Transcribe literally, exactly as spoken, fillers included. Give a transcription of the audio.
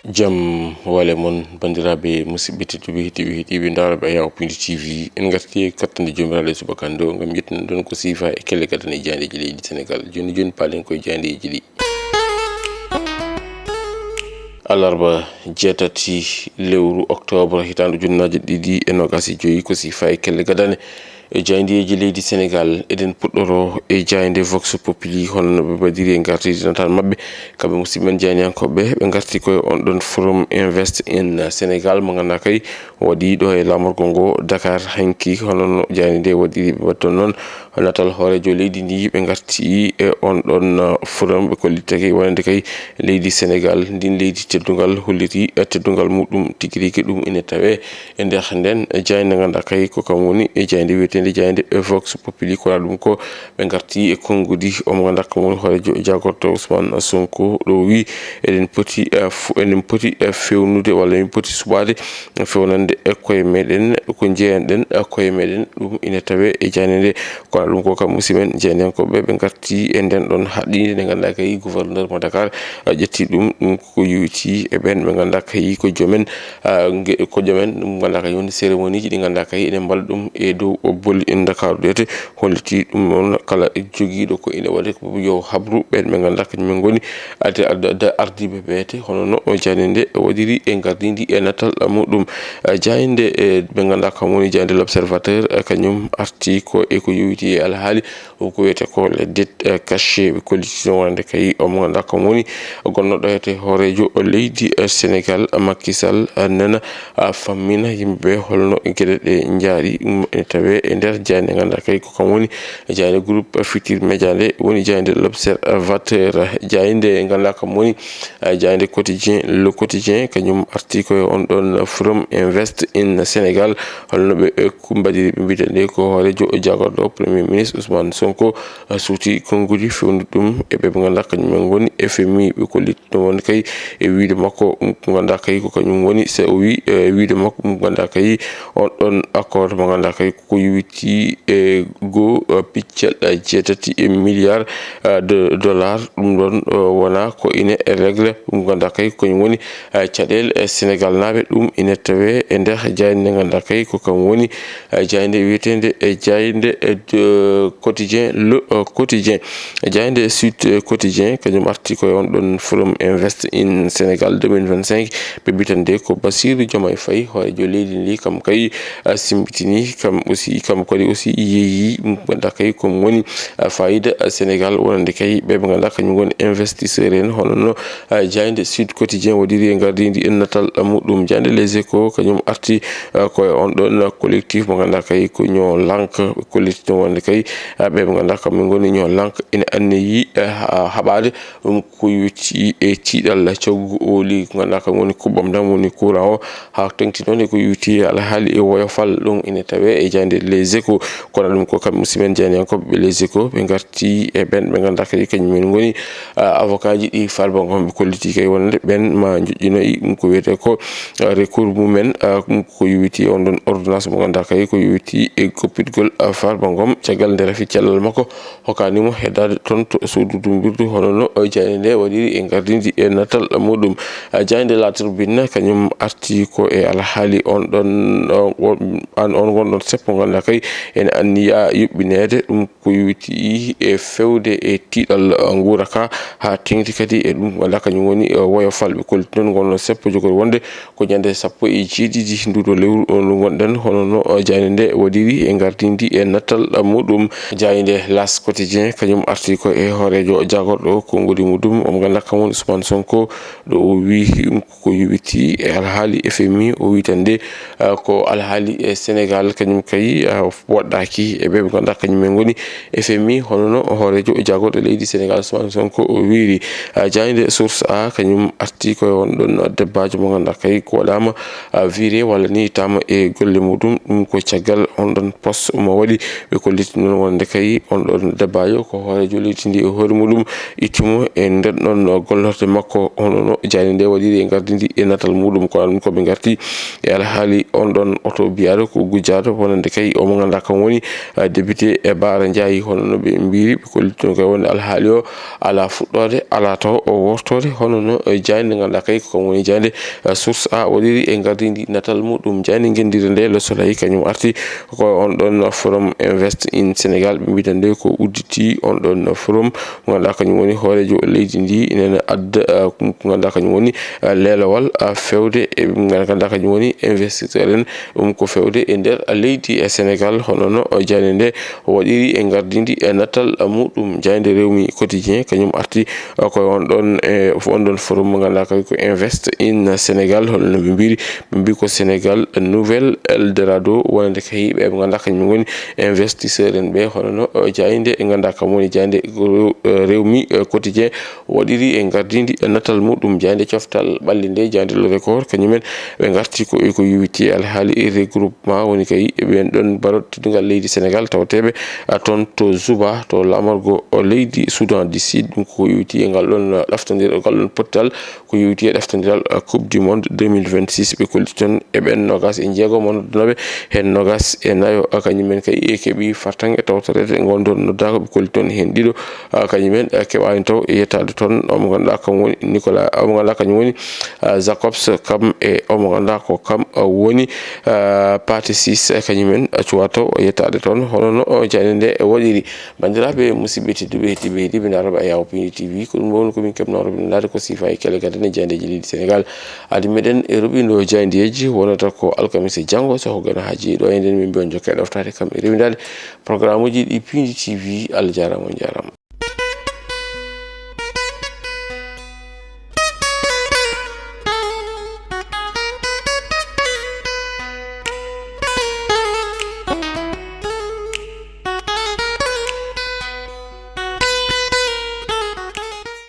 Jam wale mon, banndiraaɓe musidɓe tedduɓe, heɗiiɓe, heɗiiɓe ndaarooɓe Ayaw Pindi T V. En ngarti e kattande Joomiraaɗo e subaka nde ngam ƴettude ɗon ko siifa e kelle gadane e jaayndeeji leydi Senegaal. Jooni jooni, paalen koye jaayndeeji ɗi. Alarba jeetati lewru oktoobar hitaande ujunnaaje ɗiɗi e noogaas e joyi, ko siifa e kelle gadane e jaayndeeji leydi Senegaal. Eɗen puɗɗoro e jaaynde Vox Populi, hono no ɓe mbaɗiri e ngartidi natal maɓɓe. Kamɓe musidɓe men jaayndiyankooɓe, ɓe ngarti koye on ɗon Forum Invest in Senegal mo ngannduɗaa kay waɗi ɗo e laamorgo ngo Dakar hanki, hono no jaaynde nde waɗiri. Ɓe mbaɗi toon noon natal hooreejo leydi ndi, ɓe ngarti e on ɗon, uh, forum, ɓe kollitake wonande kay leydi Senegal, ndin leydi teddungal, holliti, uh, teddungal muɗum tigi rigi. Ɗum ine tawe e nder nden jaaynde ngannduɗaa kay ko kam woni e jaaynde wiyeteende jaaynde Vox Populi. Ko ɗum ko ɓe ngarti e konngudi o mo ngannduɗaa kam woni hooreejo jagorto Ousmane Sonko, ɗo wi eɗen poti, uh, fo-, eɗen poti, uh, fewnude walla min poti suɓaade fewnande e koye meɗen ko jeyanɗen e koye meɗen. Ɗum ine tawe e jaaynde nde. Kono ɗum ko kam musidɓe men jaayndiyankooɓe, ɓe ngarti e nden ɗon haɗɗinde nde ngannduɗaa kay gouverneur mo Dakar, a, ƴetti ɗum. Ɗum ko yowiti e ɓen ɓe ngannduɗaa kay ko joomen, a, nge-, ko joomen ɗum ngannduɗaa kay woni cérémonie ji ɗi ngannduɗaa kay ene mbaɗa ɗum e dow o boli en Ndakaaru ɗeete. Holliti ɗum noon kala jogiiɗo ko ine waɗe ko yo habru ɓen ɓe ngannduɗaa kañum en ngoni ade, ade, ade ardiiɓe ɓeete, hono no o jaaynde nde waɗiri e ngardiindi e natal muɗum. Eh, jaaynde, eh, ɓe ngannduɗaa kam woni jaaynde L'Observateur, eh, kañum arti ko e ko yowiti e alhaali o ko wiyetee ko les dettes, eh, cachées. Ɓe kolliti no wonande kay o mo ngannduɗaa kam woni gonnooɗo hete hooreejo leydi, eh, Senegal, Macky Sall, eh, nena, eh, fammina yimɓe ɓe holno geɗe ɗe njaari. Ɗum ene tawe e nder jaaynde ngannduɗaa kay ko kam woni jaaynde groupe Futurs Médias nde woni jaaynde L'Observateur. Jaaynde ngannduɗaa kam woni, eh, jaaynde Quotidien, Le Quotidien, kañum arti koye on ɗon Forum Invest in Senegal, holno ɓe, eh, ko mbaɗiri. Ɓe mbiyata nde ko hooreejo jagorɗo Premier Ministre Ousmane Sonko, eh, suuti konngudi fewndi ɗum e ɓe ɓe ngannduɗaa kañum en ngoni F M I. Ɓe kolliti ɗum woni kay e wiyde makko, um, ko ngannduɗaa kay ko kañum woni, so o wi, eh, wiyde makko, um, ko ngannduɗaa kay on ɗon accord mo ngannduɗaa kay ko yowiti e goo, eh, piccal, eh, jeetati e milliard, eh, de dollars. Ɗum ɗon, eh, wona ko ine réglé. Ɗum ngannduɗaa kay ko kañum woni, eh, caɗeele, eh, Senegal naaɓe. Ɗum ine tawe e nder jaaynde nde ngannduɗaa kay ko kam woni, eh, jaaynde wiyeteende, eh, jaaynde, eh, de Quotidien, Le, eh, Quotidien. Jaaynde Sud, eh, Quotidien, kañum arti koye on ɗon Forum Invest in Senegal deux mille vingt-cinq. Ɓe mbiyata nde ko Bassirou Diomaye Faye, hooreejo leydi ndi, kam kay, a, simmbitini, kam aussi, kam kadi aussi yeeyi, ɗum ngannduɗaa kay ko woni, a, fayida, a, Senegal, wonande kay ɓe ɓe ngannduɗaa kañum ngoni investisseur en, hono no, a, jaaynde Sud Quotidien waɗiri e ngardiindi e natal muɗum. Jaaynde Les Échos kañum arti, a, koye on ɗon collectif mo ngannduɗaa kay ko Ñoo Lank, collectif ɗum wonande kay, a, ɓe ɓe ngannduɗaa kam min ngoni Ñoo Lank ina anniyi, a, ha-, haɓaade ɗum ko yowiti e tiiɗalla coggu ooli, ko ngannduɗaa kam woni kuɓɓam ndam woni courant o, haa teŋti noon e ko yowiti e alhaali e woyofal. Ɗum ine tawe e jaaynde Les Échos. Kono ɗum ko kam musidɓe men jaayndiyankooɓe Les Échos, ɓe ngarti e ɓen ɓe ngannduɗaa kadi kañum en ngoni, a, avocat ji ɗi Farba Ngom. Ɓe kolliti kay wonande ɓen ma njoƴƴinoyi ɗum ko wiyetee ko, a, recours mumen, a, ɗum ko yowiti e on ɗon ordonnance mo ngannduɗaa kay ko yowiti e goppitgol, a, Farba Ngom caggal nde rafi cellal makko. Hokkaani mo heddaade toon to suudu dumbirdu, hono no jaaynde nde waɗiri e ngardiindi e natal muɗum. A, jaaynde La Tribune kañum arti ko e alhaali on ɗon, o, o, an on ngonɗon seppo ngannduɗaa kay ene anniya yuɓɓineede. Ɗum ko yowiti e fewde e tiiɗal nguura ka haa teŋti kadi e ɗum ngannduɗaa kañum woni, e, woyofal. Ɓe kolliti noon ngonɗon seppo jogori wonde ko ñande sappo e jeeɗiɗi nduɗo lewru o ndu ngonɗen, hono no, o, jaaynde nde waɗiri e ngardiindi e natal muɗum. Jaaynde L'As Quotidien kañum arti ko e hooreejo jagorɗo konngudi muɗum, o mo ngannduɗaa kam woni Ousmane Sonko, ɗo o wi ɗum ko yowiti e alhaali F M I, o wi tan nde, a, ko alhaali e Senegal kañum kay, a, woɗɗaaki e ɓe ɓe ngannduɗaa kañum en ngoni F M I, hono no hooreejo jagorɗo leydi Senegal Ousmane Sonko o wiiri. A, jaaynde Source A kañum arti koye on ɗon debbaajo mo ngannduɗaa kay ko waɗaama, a, viré walla ni tama e golle muɗum. Ɗum ko caggal on ɗon poste mo waɗi. Ɓe kolliti noon wonde kay on ɗon debaajo ko hooreejo leydi ndi e hoore muɗum ittimo e nden ɗon gollorde makko, hono no jayde nde waɗiri e ngardi ndi e natal muɗum. Kono ɗum ko ɓe ngarti e alhaali on ɗon oto biyaaɗo ko gujjaaɗo wonande kay omo ngannduɗaa kam woni, ah, député e Baara Ndiaye, hono no ɓe mbiri. Ɓe kolliti noon kay wonde alhaali o alaa fuɗɗoode, alaa taw o wortoode, hono no, eh, jaaynde ngannduɗaa kay ko kam woni jaaynde, eh, Source A waɗiri e ngardi ndi natal muɗum. Jaaynde ngenndire nde Le Soleil kañum arti ko on ɗon Forum Invest in Sénégal, ɓe mbiyata nde ko udditi on ɗon forum, ngannduɗaa kañum woni hooreejo leydi ndi, nene adda, eh, ko ngannduɗaa kañum woni, eh, leelewal, eh, fewde e ɓe ngannduɗaa kañum woni investisseur en, ɗum ko fewde e nder leydi e Sénégal, hono no jaaynde nde waɗiri e ngardi ndi e natal muɗum. Jaaynde Rewmi Quotidien kañum arti, eh, ko on ɗon, eh, on ɗon forum mo ngannduɗaa kay ko Invest in Sénégal, hono no ɓe mbiri, ɓe mbi ko Sénégal Nouvel Eldorado, wonande kay ɓe ɓe ngannduɗaa kañum ngoni investisseur en ɓe, hono no, eh, jaaynde ngannduɗaa kam woni jaaynde, eh, Rewmi, eh, Quotidien waɗiri e ngardi ndi e natal muɗum. Jaaynde coftal ɓalli nde, jaaynde Le Record, kañumen ɓe ngarti ko e ko yowiti e alhaali regroupement, woni kay ɓen ɗon baroɗe teddungal leydi Sénégal tawateeɓe, ah, toon to Juba, to laamorgo leydi Soudan du Sud. Ɗum ko yowiti e ngal ɗon ɗaftondiral, ngal ɗon pottal ko yowiti e ɗaftondiral, ah, Coupe du Monde deux mille vingt-six. Ɓe kolliti toon e ɓen noogas e jeegom o noddanooɓe, heen noogas e nayo, ah, kañumen kay e keɓi fartaŋŋe tawtoreede, ngon ɗon noddaaka. Ɓe kolliti toon heen ɗiɗo, ah, kañumen, ah, keɓaani taw yettaade toon. Omo ngannduɗaa kam woni Nicolas, omo ngannduɗaa kañum woni, ah, Jacobs, kam e omo ngannduɗaa ko kam, ah, woni, ah, Pathé Ciss, eh, kañumen, ah, cuwaa taw yettaade toon. Hono no, oh, jaaynde nde waɗiri. Banndiraaɓe, musidɓe tedduɓe, heɗiiɓe, heɗiiɓe Daaroɓe Ayaawo Pindi T V, ko ɗum woni ko min keɓnoo roɓindaade ko siifa e kele gadane jaayndeeji leydi Sénégal. Adi meɗen e roɓindo jaayndeeji wonata ko alkamisa janngo, so ko gana haaji ɗo e nden min mbiyon jokke ɗoftaade kam e rewindaade programme uji ɗi Pindi T V. Allah jaaraama, on jaaraama.